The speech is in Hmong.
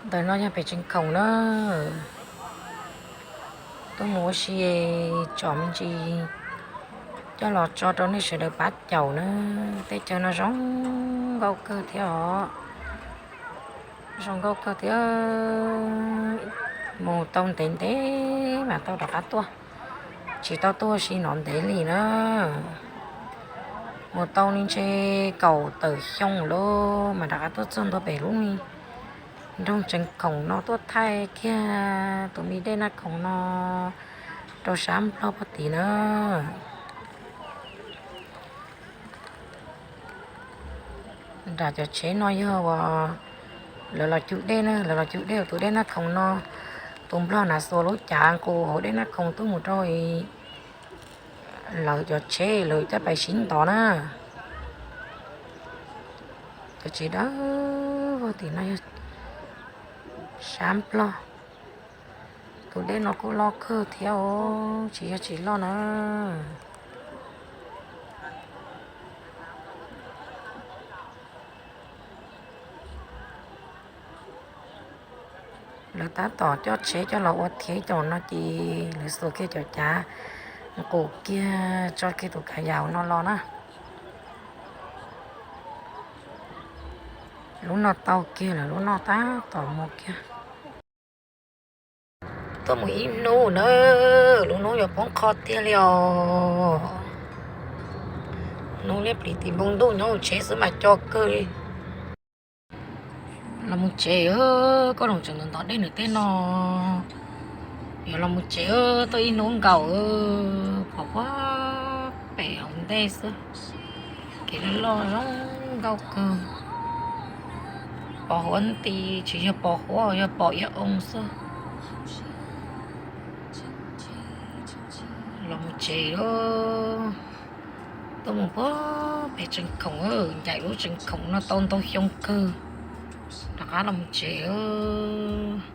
Ntawm no yog pem tseev khoom na. Tuaj mus ua si tsom me ntsis coj los tso rau nej sawv daws pab caum na. Teb chaws no zoo nkauj kawg thiab os. Zoo nkauj kawg thiab. Mus tau ntev ntev mas tau rov qab tuaj. Tsis tau tuaj ua si no ntev li na. Mus tau li ntshe kaum tawm xyoo lawm mas rov qab tuaj txog ntua pem lub nroog tseev khoom no tuaj thaij kiag tus me dej Naj Khoom no rau sab Nplog puag tid na. Nram cov tsheb no yog uas lawv los cug dej na, lawv los cug dej tus dej Naj Khoom no. Tus Nplog na xuas lub cav nqus hauv dej Naj Khoom tuaj mus rau lawv cov tsheb lawv caj pais sib ntov na. Cov tsev dawb vog tim no yog sab Nplog. Tus dej no kuj loj kawg thiab os, tsis yog tsis loj na. Lawv tab tom coj tsheb coj los ua thiab caum no ces lawv xuas kiag cov cav nqus kiag tso kiag tus kav yam no los na. Lub no tau kiag lawm, lub no tab tom mus kiag. Tuaj mus ib hnub na, lub hnub yuav poob qho tiag li os. Hnub liab pliv tim npoo ntuj nyob hauv tsheb xwb mas co kawg li. Los mus tsev, koj los tseem ntov ntov dej nws tej no. Yuav los mus tsev, tuaj ib hnub nkaus, pom huab pem hauv ntej xwb. Kev loj loj zoo nkauj kawg. Pos huab nti, tsis yog pos huab, yog pom iav oo xwb. Los mus tsev, tuaj mus puag pem tseev khoom, ncaim lub tseev khoom no tau ntau xyoo kawg. Rov qab los mus tsev.